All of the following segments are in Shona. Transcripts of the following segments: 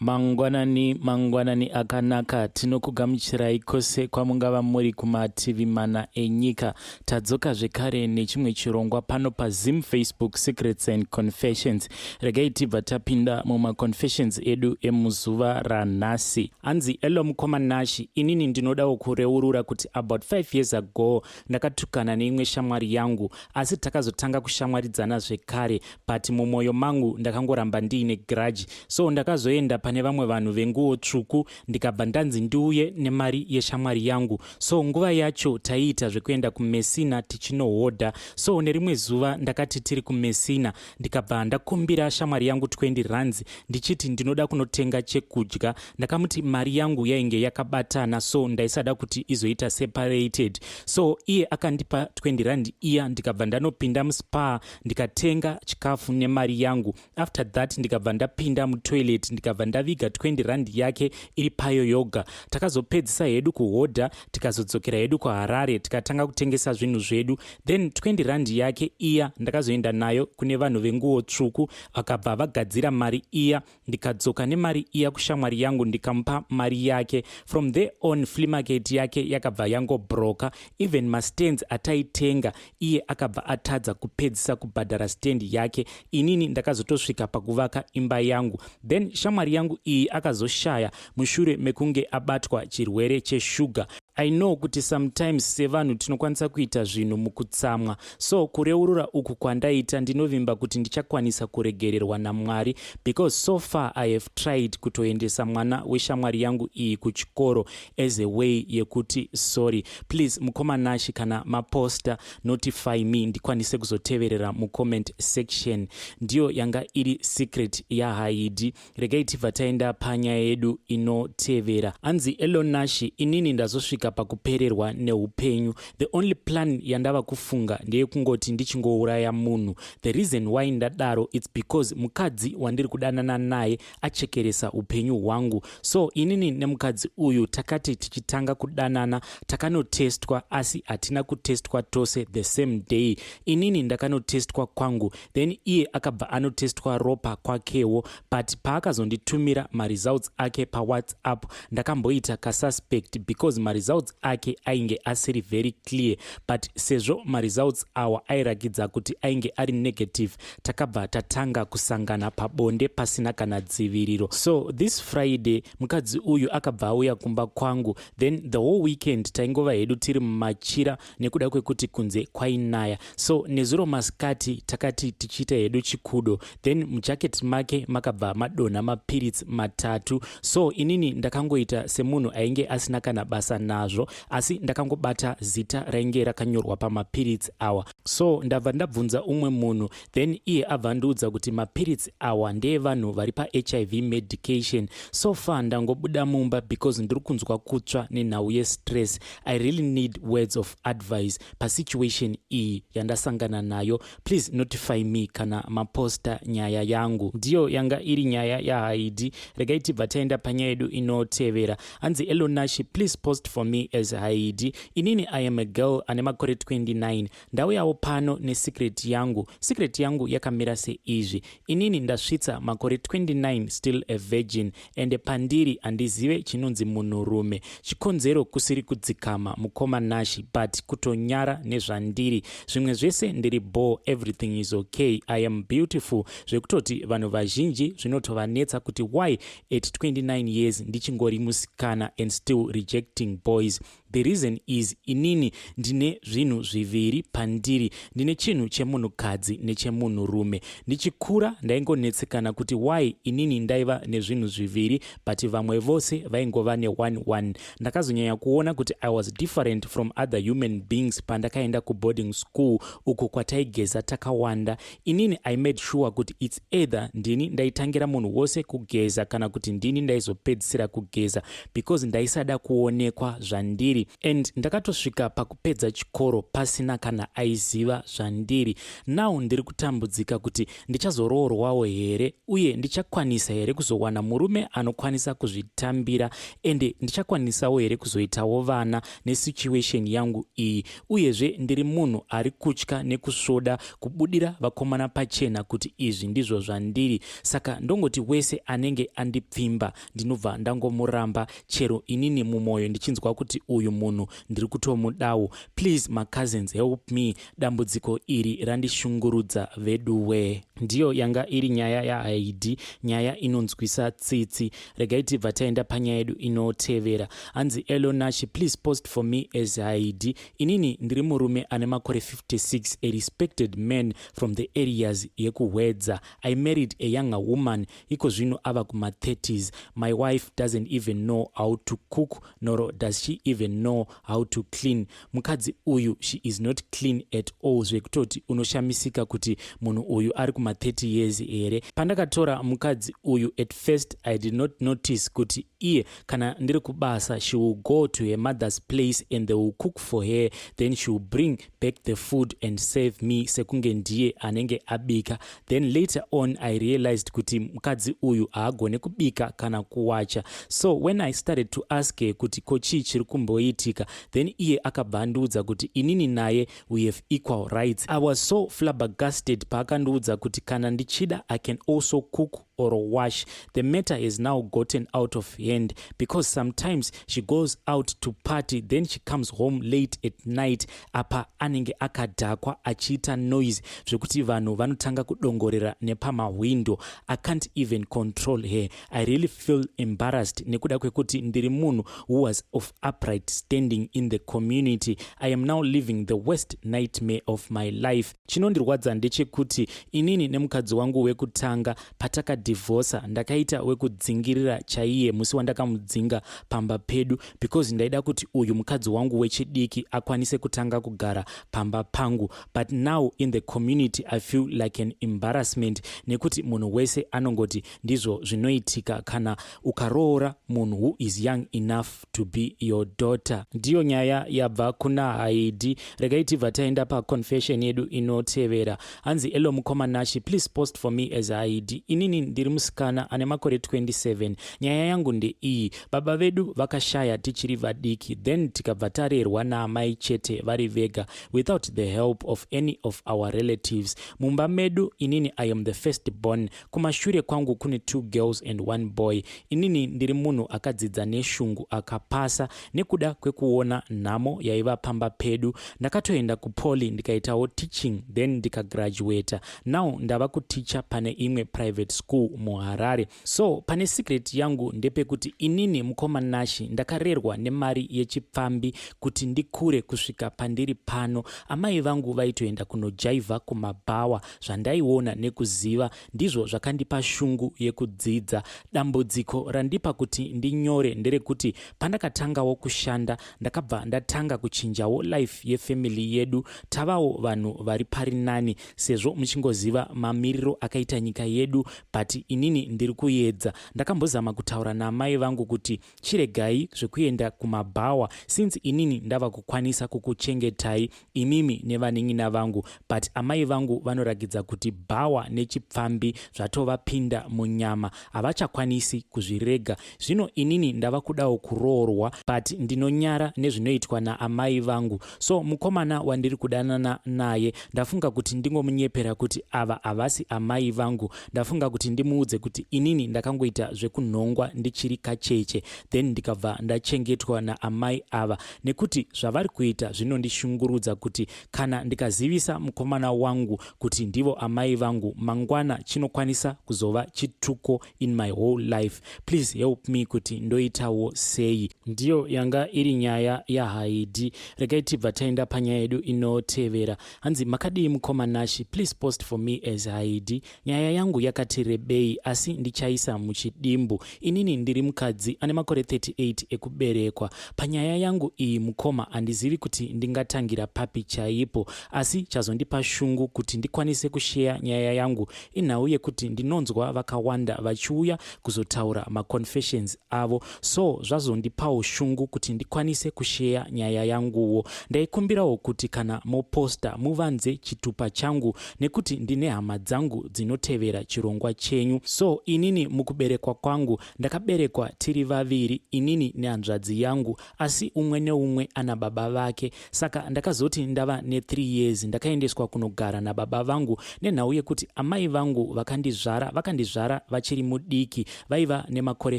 Mangwanani, mangwanani akanaka. Tinokugamuchirai kwose kwamungava muri kumativi mana enyika. Tadzoka zvekare nechimwe chirongwa pano paZim Facebook Secrets and Confessions. Regai tibva tapinda mumaconfessions edu emuzuva ranhasi. Hanzi, "Hello mukoma Nashi, inini ndinodawo kureurura kuti about 5 years ago ndakatukana neimwe shamwari yangu, asi takazotanga kushamwaridzana zvekare, but mumwoyo mangu ndakangoramba ndiine grudge. So ndakazoenda pane vamwe vanhu venguo tsvuku, ndikabva ndanzi ndiuye nemari yeshamwari yangu. So nguva yacho taiita zvekuenda kuMessina tichinohodha. So nerimwe zuva ndakati tiri kuMessina, ndikabva ndakumbira shamwari yangu 20 rands ndichiti ndinoda kunotenga chekudya. Ndakamuti mari yangu yainge yakabatana, so ndaisada kuti izoita separated. So iye akandipa 20 rand iya, ndikabva ndanopinda muSpar, ndikatenga chikafu nemari yangu. After that ndikabva ndapinda mutoilet, ndikabva ndaviga 20 rand yake iri payo yoga. Takazopedzisa hedu kuhodha, tikazodzokera hedu kuHarare, tikatanga kutengesa zvinhu zvedu. Then 20 rand yake iya ndakazoenda nayo kune vanhu venguo tsvuku, vakabva vagadzira mari iya. Ndikadzoka nemari iya kushamwari yangu, ndikamupa mari yake. From there on flea market yake yakabva yangobroka. Even mastands ataitenga, iye akabva atadza kupedzisa kubhadhara stand yake. Inini ndakazotosvika pakuvaka imba yangu. Then shamwari yangu iyi akazoshaya mushure mekunge abatwa chirwere cheshuga. I know kuti sometimes sevanhu tinokwanisa kuita zvinhu mukutsamwa, so kureurura uku kwandaita, ndinovimba kuti ndichakwanisa kuregererwa naMwari, because so far I have tried kutoendesa mwana weshamwari yangu iyi kuchikoro as a way yekuti sorry. Please mukoma Nashi, kana maposta, notify me ndikwanise kuzoteverera mucomment section." Ndiyo yanga iri secret yaHaidi. Regai tibva taenda panyaya yedu inotevera. Anzi, "Hello Nashi, inini ndazosvika pakupererwa neupenyu. The only plan yandava kufunga ndeyekungoti ndichingouraya munhu. The reason why ndadaro, it's because mukadzi wandiri kudanana naye achekeresa upenyu hwangu. So inini nemukadzi uyu takati tichitanga kudanana takanotestwa, asi hatina kutestwa tose the same day. Inini ndakanotestwa kwangu, then iye akabva anotestwa ropa kwakewo. But paakazonditumira maresults ake paWhatsApp, ndakamboita kasuspect because maresults ake ainge asiri very clear. But sezvo maresults awa airakidza kuti ainge ari negative, takabva tatanga kusangana pabonde pasina kana dziviriro. So this Friday mukadzi uyu akabva auya kumba kwangu. Then the whole weekend taingova hedu tiri mumachira nekuda kwekuti kunze kwainaya. So nezuro masikati takati tichiita hedu chikudo, then mujaketi make makabva madonha mapiritsi matatu. So inini ndakangoita semunhu ainge asina kana basa nazvo, asi ndakangobata zita rainge rakanyorwa pamapiritsi awa. So ndabva ndabvunza umwe munhu, then iye abva ndiudza kuti mapiritsi awa ndeevanhu vari paHIV medication. So far ndangobuda mumba because ndiri kunzwa kutsva nenhau yestress. I really need words of advice pasituation iyi yandasangana nayo. Please notify me kana maposta nyaya yangu." Ndiyo yanga iri nyaya yaHaidi. Regai tibva taenda panyaya yedu inotevera. Hanzi, "Hello Nashi, please post for me as Haidi. Inini I am a girl ane makore 29. Ndauyawo pano nesecret yangu. Secret yangu yakamira seizvi: inini ndasvitsa makore 29, still a virgin, ende pandiri handizive chinonzi munhurume. Chikonzero kusiri kudzikama, mukoma Nashi, but kutonyara nezvandiri. Zvimwe zvese ndiri bo, everything is okay. I am beautiful zvekutoti vanhu vazhinji zvinotovanetsa kuti why at 29 years ndichingori musikana and still rejecting boys. The reason is, inini ndine zvinhu zviviri pandiri. Ndine chinhu chemunhukadzi nechemunhurume. Ndichikura ndaingonetsekana kuti why inini ndaiva nezvinhu zviviri, but vamwe vose vaingova ne11. Ndakazonyanya kuona kuti I was different from other human beings pandakaenda kuboarding school, uko kwataigeza takawanda. Inini I made sure kuti it's either ndini ndaitangira munhu wose kugeza kana kuti ndini ndaizopedzisira kugeza, because ndaisada kuonekwa. zvandiri, and ndakatosvika pakupedza chikoro pasina kana aiziva zvandiri. Now ndiri kutambudzika kuti ndichazoroorwawo here, uye ndichakwanisa here kuzowana murume anokwanisa kuzvitambira, ende ndichakwanisawo here kuzoitawo vana nesituation yangu iyi. Uyezve ndiri munhu ari kutya nekusvoda kubudira vakomana pachena kuti izvi ndizvo zvandiri. Saka ndongoti wese anenge andipfimba ndinobva ndangomuramba, chero inini mumwoyo ndichinzwa kuti uyu munhu ndiri kutomudawo. Please, macousins, help me. Dambudziko iri randishungurudza veduwe. Ndiyo yanga iri nyaya yaHaidi, nyaya inonzwisa tsitsi. Regai tibva taenda panyaya yedu inotevera. Hanzi, "Hello Nashi, please post for me as Haidi. Inini ndiri murume ane makore 56, a respected man from the areas yekuHwedza. I married a younger woman, iko zvino ava kuma30s. My wife doesn't even know how to cook, nor does she even know how to clean. Mukadzi uyu, she is not clean at all, zvekutoti unoshamisika kuti munhu uyu ari kuma30 years here. Pandakatora mukadzi uyu, at first I did not notice kuti iye kana ndiri kubasa, she will go to her mother's place and they will cook for her, then she will bring back the food and serve me sekunge ndiye anenge abika. Then later on I realized kuti mukadzi uyu haagone kubika kana kuwacha. So when I started to ask her kuti ko chii chiri kumboitika, then iye akabva andiudza kuti inini naye we have equal rights. I was so flabbergasted paakandiudza kuti kana ndichida, I can also cook or wash. The matter has now gotten out of hand because sometimes she goes out to party, then she comes home late at night. Apa anenge akadhakwa achiita noise zvekuti vanhu vanotanga kudongorera nepamahwindo. I can't even control her. I really feel embarrassed nekuda kwekuti ndiri munhu who was of upright standing in the community. I am now living the worst nightmare of my life. Chinondirwadza ndechekuti inini nemukadzi wangu wekutanga, patakadhivhosa, ndakaita wekudzingirira chaiye musi wandakamudzinga pamba pedu, because ndaida kuti uyu mukadzi wangu wechidiki akwanise kutanga kugara pamba pangu. But now in the community I feel like an embarrassment, nekuti munhu wese anongoti ndizvo zvinoitika kana ukaroora munhu who is young enough to be your daughter." Ndiyo nyaya yabva kuna Haidi. Regai tibva taenda paconfession yedu inotevera. Hanzi, "Hello mukoma Nashi, please post for me as Haidi. Inini ndiri musikana ane makore 27. Nyaya yangu ndeiyi: baba vedu vakashaya tichiri vadiki, then tikabva tarerwa naamai chete vari vega without the help of any of our relatives. Mumba medu inini I am the first born. Kumashure kwangu kune two girls and one boy. Inini ndiri munhu akadzidza neshungu, akapasa. Nekuda kwekuona nhamo yaiva pamba pedu, ndakatoenda kupoly, ndikaitawo teaching, then ndikagraduata. Now ndava kuticha pane imwe private school muHarare. So pane secret yangu ndepekuti inini, mukoma Nashi, ndakarerwa nemari yechipfambi kuti ndikure kusvika pandiri pano. Amai vangu vaitoenda kunojaivha kumabhawa. Zvandaiona nekuziva ndizvo zvakandipa shungu yekudzidza. Dambudziko randipa kuti ndinyore nderekuti pandakatangawo kushanda, ndakabva ndatanga kuchinjawo life yefamily yedu. Tavawo vanhu vari pari nani, sezvo muchingoziva mamiriro akaita nyika yedu, but inini ndiri kuedza. Ndakambozama kutaura naamai vangu kuti chiregai zvekuenda kumabhawa, since inini ndava kukwanisa kukuchengetai imimi nevanin'ina vangu, but amai vangu vanoratidza kuti bhawa nechipfambi zvatovapinda munyama, havachakwanisi kuzvirega. Zvino inini ndava kudawo kuroorwa, but ndinonyara nezvinoitwa naamai vangu. So mukomana wandiri kudanana naye, ndafunga kuti ndingomunyepera kuti ava havasi amai vangu. Ndafunga kuti ndimuudze kuti inini ndakangoita zvekunhongwa ndichiri kacheche, then ndikabva ndachengetwa naamai ava, nekuti zvavari kuita zvinondishungurudza, kuti kana ndikazivisa mukomana wangu kuti ndivo amai vangu, mangwana chinokwanisa kuzova chituko in my whole life. Please help me kuti ndoitawo sei." Ndiyo yanga iri nyaya yaHaidi. Regai tibva taenda panyaya yedu inotevera. Hanzi, "Makadii mukoma Nashi? Please post for me as Haidi. Nyaya yangu yakati rebei. rebei, asi ndichaisa muchidimbu. Inini ndiri mukadzi ane makore 38 ekuberekwa. Panyaya yangu iyi, mukoma, handizivi kuti ndingatangira papi chaipo, asi chazondipa shungu kuti ndikwanise kusheya nyaya yangu inhau yekuti ndinonzwa vakawanda vachiuya kuzotaura maconfessions avo, so zvazondipawo shungu kuti ndikwanise kusheya nyaya yanguwo. Ndaikumbirawo kuti kana moposta muvanze chitupa changu nekuti ndine hama dzangu dzinotevera chirongwa chenyu. So inini mukuberekwa kwangu ndakaberekwa tiri vaviri, inini nehanzvadzi yangu, asi umwe neumwe ana baba vake. Saka ndakazoti ndava ne3 years ndakaendeswa kunogara nababa vangu nenhau yekuti amai vangu vakandizvara, vakandizvara vachiri mudiki, vaiva nemakore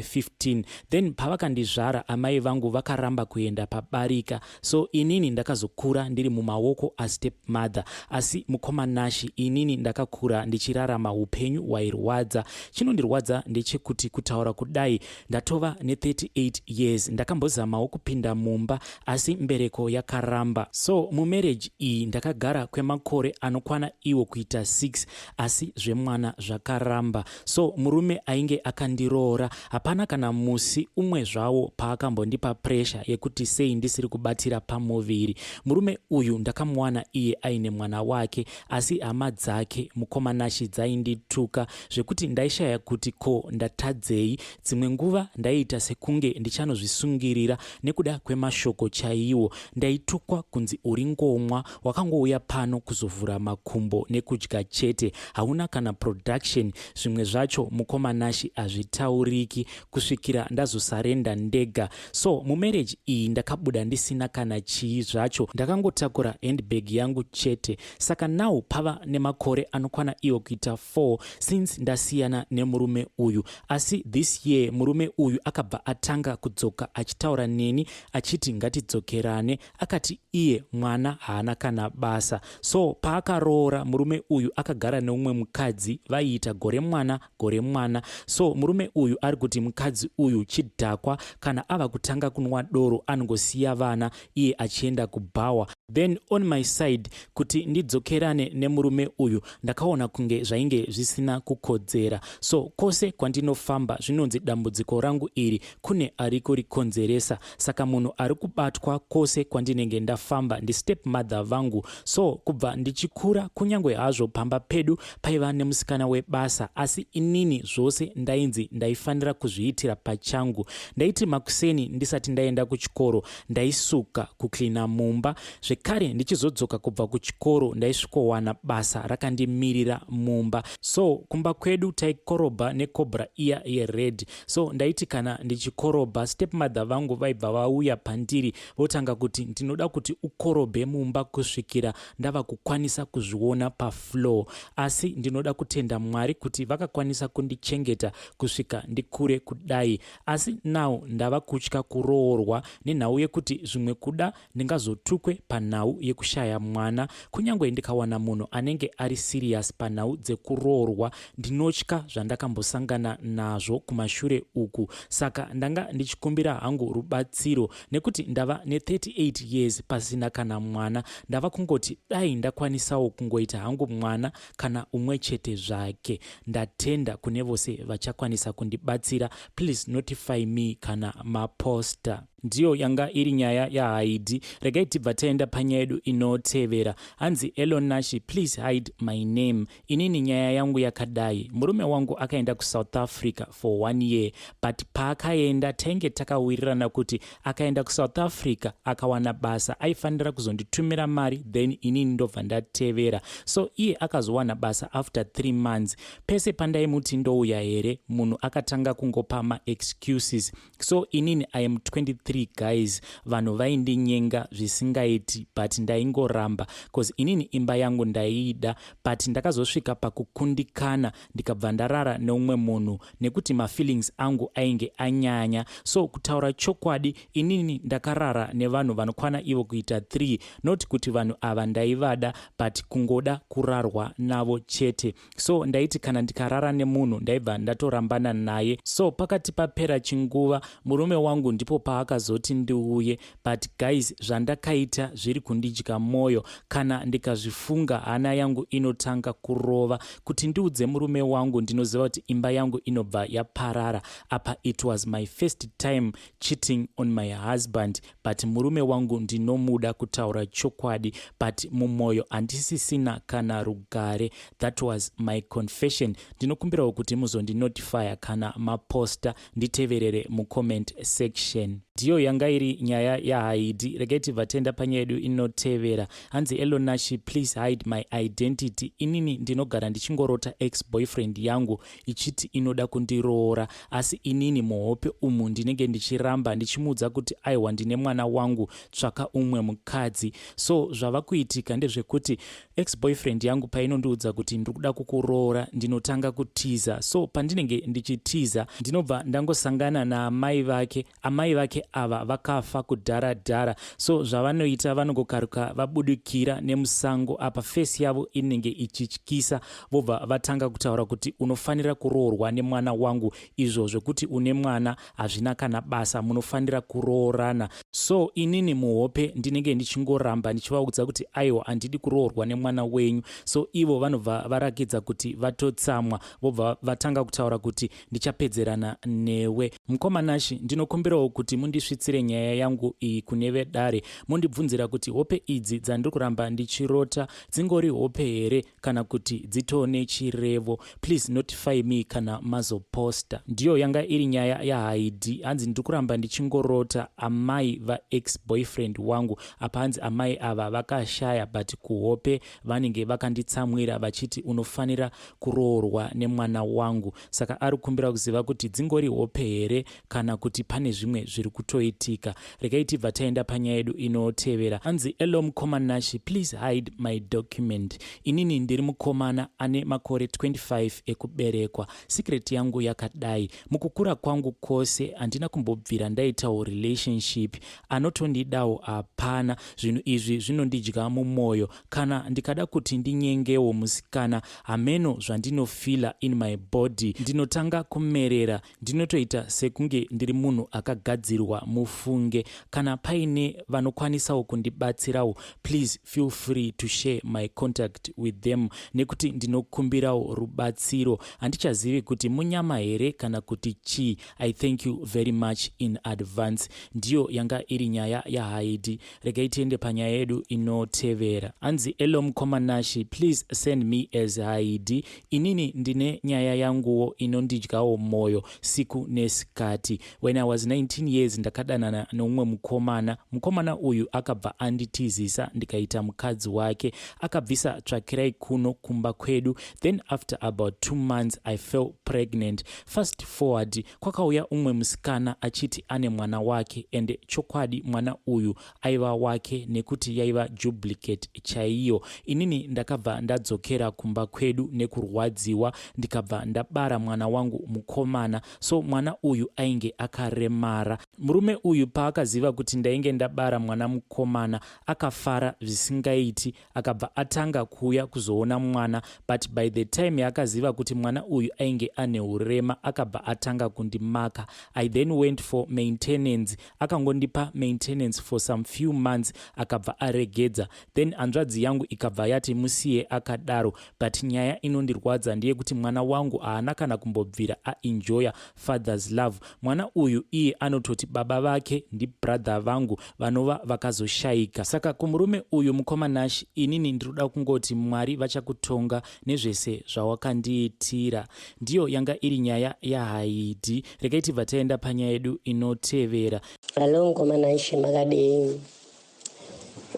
15. Then pavakandizvara, amai vangu vakaramba kuenda pabarika, so inini ndakazokura ndiri mumaoko astep mother. Asi mukoma Nashi, inini ndakakura ndichirarama upenyu hwairwadza. Chinondirwadza ndechekuti kutaura kudai ndatova ne38 years. Ndakambozamawo kupinda mumba, asi mbereko yakaramba. So mumarriage iyi ndakagara kwemakore anokwana iwo kuita 6, asi zvemwana zvakaramba. So murume ainge akandiroora hapana kana musi umwe zvawo paakambondipa pressure yekuti sei ndisiri kubatira pamuviri. Murume uyu ndakamuwana iye aine mwana wake, asi hama dzake, mukoma Nashi, dzaindituka zvekuti ndaishaya kuti ko ndatadzei. Dzimwe nguva ndaiita sekunge ndichanozvisungirira nekuda kwemashoko chaiwo. Ndaitukwa kunzi uri ngomwa, wakangouya pano kuzovhura makumbo nekudya chete, hauna kana production. Zvimwe zvacho, mukoma Nashi, hazvitauriki kusvikira ndazosurrender ndega. So mumarriage iyi ndakabuda ndisina kana chii zvacho, ndakangotakura handbag yangu chete. Saka now pava nemakore anokwana iwo kuita 4 since ndasiyana nemurume uyu, asi this year murume uyu akabva atanga kudzoka achitaura neni achiti ngatidzokerane. Akati iye mwana haana kana basa. So paakaroora, murume uyu akagara neumwe mukadzi, vaiita gore mwana gore mwana. So murume uyu ari kuti mukadzi uyu chidhakwa, kana ava kutanga kunwa doro anongosiya vana iye achienda kubhawa. Then on my side, kuti ndidzokerane nemurume uyu ndakaona kunge zvainge zvisina kukodzera. So kwose kwandinofamba zvinonzi dambudziko rangu iri kune ari kurikonzeresa. Saka munhu ari kubatwa kwose kwandinenge ndafamba ndistep mother vangu. So kubva ndichikura, kunyange hazvo pamba pedu paiva nemusikana webasa, asi inini zvose ndainzi ndaifanira kuzviitira pachangu. Ndaiti makuseni ndisati ndaenda kuchikoro ndaisuka, kuklina mumba. Zvekare ndichizodzoka kubva kuchikoro ndaisvikowana basa rakandimirira mumba. So kumba kwedu taikorobha necobra iya yered. So ndaiti kana ndichikorobha, stepmother vangu vaibva vauya pandiri votanga kuti ndinoda kuti ukorobhe mumba kusvikira ndava kukwanisa kuzviona pafloor. Asi ndinoda kutenda Mwari kuti vakakwanisa kundichengeta kusvika ndikure kudai. Asi now ndava kutya kuroorwa nenhau yekuti zvimwe kuda ndingazotukwe panhau yekushaya mwana. Kunyange ndikawana munhu anenge ari serious panhau dzekuroorwa, ndinotya zvandakambosangana nazvo kumashure uku. Saka ndanga ndichikumbira hangu rubatsiro nekuti ndava ne38 years pasina kana mwana. Ndava kungoti dai ndakwanisawo kungoita hangu mwana kana umwe chete zvake. Ndatenda kune vose vachakwanisa kundibatsira. Please notify me kana maposta. Ndiyo yanga iri nyaya yaHaidi. Regai tibva taenda panyaya yedu inotevera. Hanzi, "Hello Nashi, please hide my name. Inini nyaya yangu yakadai. Murume wangu akaenda kuSouth Africa for one year, but paakaenda tainge takawirirana kuti akaenda kuSouth Africa akawana basa aifanira kuzonditumira mari, then inini ndobva ndatevera. So iye akazowana basa after 3 months. Pese pandaimuti ndouya here, munhu akatanga kungopa maexcuses. So inini I am 23, guys. Vanhu vaindinyenga zvisingaiti, but ndaingoramba because inini imba yangu ndaiida. But ndakazosvika pakukundikana, ndikabva ndarara neumwe munhu nekuti mafeelings angu ainge anyanya. So kutaura chokwadi, inini ndakarara nevanhu vanokwana ivo kuita 3. Not kuti vanhu ava ndaivada, but kungoda kurarwa navo chete. So ndaiti kana ndikarara nemunhu ndaibva ndatorambana naye. So pakati papera chinguva, murume wangu ndipo paakazo Vakazoti ndiuye, but guys, zvandakaita zviri kundidya mwoyo. Kana ndikazvifunga, hana yangu inotanga kurova. Kuti ndiudze murume wangu, ndinoziva kuti imba yangu inobva yaparara. Apa it was my first time cheating on my husband, but murume wangu ndinomuda, kutaura chokwadi, but mumwoyo handisisina kana rugare. That was my confession. Ndinokumbirawo kuti muzondinotifya kana maposta. Nditeverere mucomment section. Ndiyo yanga iri nyaya yaHaidi. Regai tibva taenda panyaya yedu inotevera. Hanzi, "Hello Nashi, please hide my identity. Inini ndinogara ndichingorota ex boyfriend yangu ichiti inoda kundiroora, asi inini muhope umu ndinenge ndichiramba, ndichimuudza kuti aiwa, ndine mwana wangu, tsvaka umwe mukadzi." So zvava kuitika ndezvekuti ex boyfriend yangu painondiudza kuti ndiri kuda kukuroora, ndinotanga kutiza. So pandinenge ndichitiza, ndinobva ndangosangana naamai vake. Amai vake ava vakafa kudhara dhara. So zvavanoita, vanongokaruka vabudikira nemusango. Apa face yavo inenge ichityisa. Vobva vatanga kutaura kuti unofanira kuroorwa nemwana wangu, izvo zvekuti une mwana hazvina kana basa, munofanira kuroorana. So inini muhope ndinenge ndichingoramba, ndichivaudza kuti aiwa, handidi kuroorwa nemwana wenyu. So ivo vanobva varakidza kuti vatotsamwa, vobva vatanga kutaura kuti ndichapedzerana newe. Mukoma Nashi, ndinokumbirawo kuti mundisvitsire nyaya yangu iyi kune vedare, mundibvunzira kuti hope idzi dzandiri kuramba ndichirota dzingori hope here kana kuti dzitone chirevo. Please notify me kana mazoposta. Ndiyo yanga iri nyaya yaHaidi. Hanzi ndiri kuramba ndichingorota amai vaex boyfriend wangu. Apa hanzi amai ava vakashaya, but kuhope vanenge vakanditsamwira vachiti unofanira kuroorwa nemwana wangu. Saka ari kukumbira kuziva kuti dzingori hope here kana kuti pane zvimwe zviri kutoitika. Regai tibva taenda panyaya yedu inotevera. Hanzi, "Hello mukoma Nashi, please hide my document. Inini ndiri mukomana ane makore 25 ekuberekwa. Secret yangu yakadai: mukukura kwangu kwose handina kumbobvira ndaitawo relationship. Anotondidawo hapana. Zvinhu izvi zvinondidya mumwoyo. Kana ndikada kuti ndinyengewo musikana, hameno zvandinofeela in my body, ndinotanga kumerera, ndinotoita sekunge ndiri munhu akagadzirwa mufunge. Kana paine vanokwanisawo kundibatsirawo, please feel free to share my contact with them, nekuti ndinokumbirawo rubatsiro. Handichazivi kuti munyama here kana kuti chii. I thank you very much in advance." Ndiyo yanga iri nyaya yaHaidi. Regai tiende panyaya yedu inotevera. Hanzi, "Hello mukoma Nashi, please send me as Haidi. Inini ndine nyaya yanguwo inondidyawo mwoyo siku nesikati. When I was 19 years, ndakadanana neumwe mukomana. Mukomana uyu akabva anditizisa, ndikaita mukadzi wake. Akabvisa tsvakirai kuno kumba kwedu. Then after about 2 months I fell pregnant. Fast forward, kwakauya umwe musikana achiti ane mwana wake, ende chokwadi mwana uyu aiva wake nekuti yaiva duplicate chaiyo. Inini ndakabva ndadzokera kumba kwedu nekurwadziwa, ndikabva ndabara mwana wangu mukomana. So mwana uyu ainge akaremara. Murume uyu paakaziva kuti ndainge ndabara mwana mukomana, akafara zvisingaiti. Akabva atanga kuuya kuzoona mwana, but by the time yaakaziva kuti mwana uyu ainge ane urema, akabva atanga kundimaka. I then went for maintenance. Akangondipa maintenance for some few months, akabva aregedza. Then hanzvadzi yangu ikabva yati musiye akadaro. But nyaya inondirwadza ndeyekuti mwana wangu haana kana kumbobvira aenjoya father's love. Mwana uyu iye anototi baba vake ndibrother vangu vanova vakazoshayika. Saka kumurume uyu, mukoma Nash, inini ndinoda kungoti Mwari vachakutonga nezvese zvawakandiitira." Ndiyo yanga iri nyaya yaHaidi. Regai tibva taenda panyaya yedu inotevera. Hello mukoma Nash, makadii?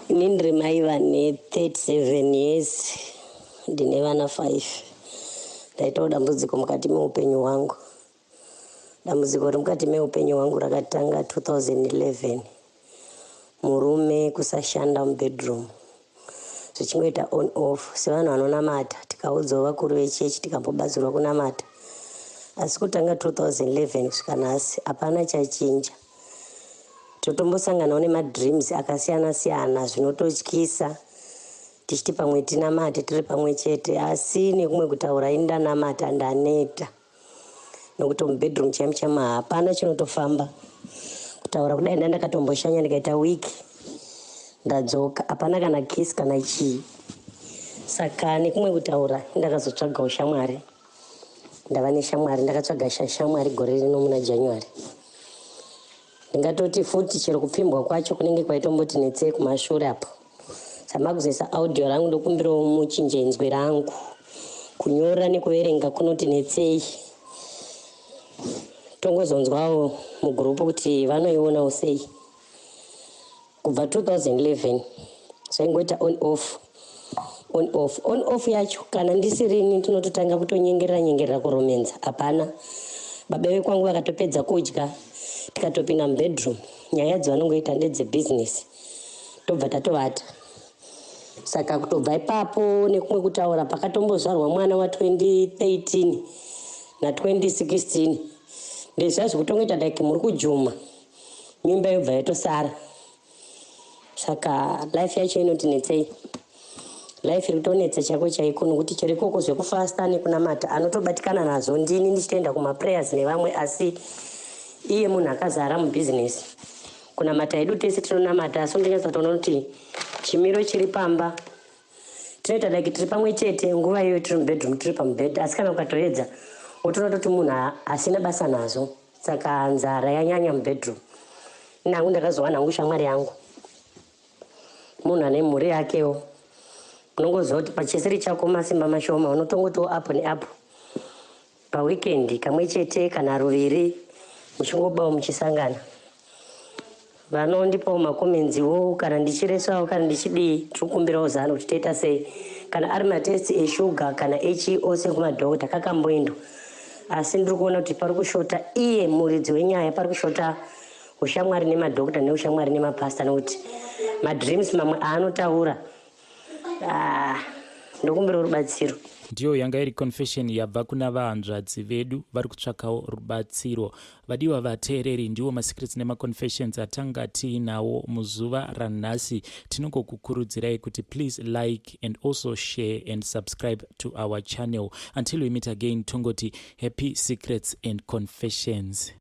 Ini ndiri mai vane 37 years, ndine vana 5. Ndaitawo dambudziko mukati meupenyu hwangu. Dambudziko ri mukati meupenyu hwangu rakatanga 2011. Murume kusashanda mubedroom, zvichingoita on off. Sevanhu vanonamata, tikaudzawo vakuru vechechi, tikambobatsirwa kunamata, asi kutanga 2011 kusvika nhasi hapana chachinja. Totombosanganawo nemadreams akasiyana siyana zvinototyisa, tichiti pamwe tinamate tiri pamwe chete. Asi nekumwe kutaura, ini ndanamata ndaneta, nokuti mubedroom chaimo chaimo hapana chinotofamba. Kutaura kudai, ndandakatomboshanya ndikaita wiki, ndadzoka, hapana kana kiss kana chii. Saka nekumwe kutaura, ndakazotsvagawo shamwari, ndava neshamwari. Ndakatsvaga shamwari gore rino muna January. Ndingatoti futi chero kupfimbwa kwacho kunenge kwaitomboti netsei kumashure apo. Samakuzoisa audio rangu, ndokumbirawo muchinje inzwi rangu. Kunyora nekuverenga kunoti netsei. Tongozonzwawo mugurupu kuti vanoionawo sei. Kubva 2011 zvaingoita on off, on off, on off. Yacho kana ndisirini, ndinototanga kutonyengerera nyengerera, kuromenza hapana. Baba vekwangu vakatopedza kudya, tikatopinda mubedroom, nyaya dzavanongoita ndedzebhizinesi, tobva tatovata. Saka kutobva ipapo, nekumwe kutaura, pakatombozvarwa mwana wa2013 na2016, ndezviya zvekutongoita like muri kujuma, mimba yobva yatosara. Saka life yacho inotinetsei, life iri kutonetsa chaiko chaiko, nokuti chero ikoko zvekufasta nekunamata anotobatikana nazvo. Ndini ndichitoenda kumaprayers nevamwe, asi iye munhu akazara mubhizinesi. Kunamata hedu tese tinonamata, asi ndonyatsa kutoona kuti chimiro chiri pamba, tinoita like tiri pamwe chete nguva iyoyo, tiri mubedroom, tiri pamubhedha, asi kana ukatoedza wotoona kuti munhu asina basa nazvo. Saka nzara yanyanya mubedroom. Nangu ndakazowana hangu shamwari yangu, munhu ane mhuri yakewo. Unongoziva kuti pachisiri chako masimba mashoma, unotongotiwo apo neapo paweekend kamwe chete kana ruviri, muchingobawo muchisangana. Vanondipawo makomenziwo kana ndichireswawo kana ndichidii. Tiri zano kuti toita sei kana ari matesti eshuga kana echi ose kumadhokota kakamboendwa, asi ndiri kuona kuti pari kushota iye muridzi wenyaya, pari kushota ushamwari nemadhokota neushamwari nemapasta, nokuti madreams mamwe aanotaura, ah, ndokumbira rubatsiro. Ndiyo yanga iri confession yabva kuna vahanzvadzi vedu vari kutsvakawo rubatsiro. Vadiwa vateereri, ndiwo masecrets nemaconfessions atanga tiinawo muzuva ranhasi. Tinongokukurudzirai kuti please like and also share and subscribe to our channel. Until we meet again, tongoti happy secrets and confessions.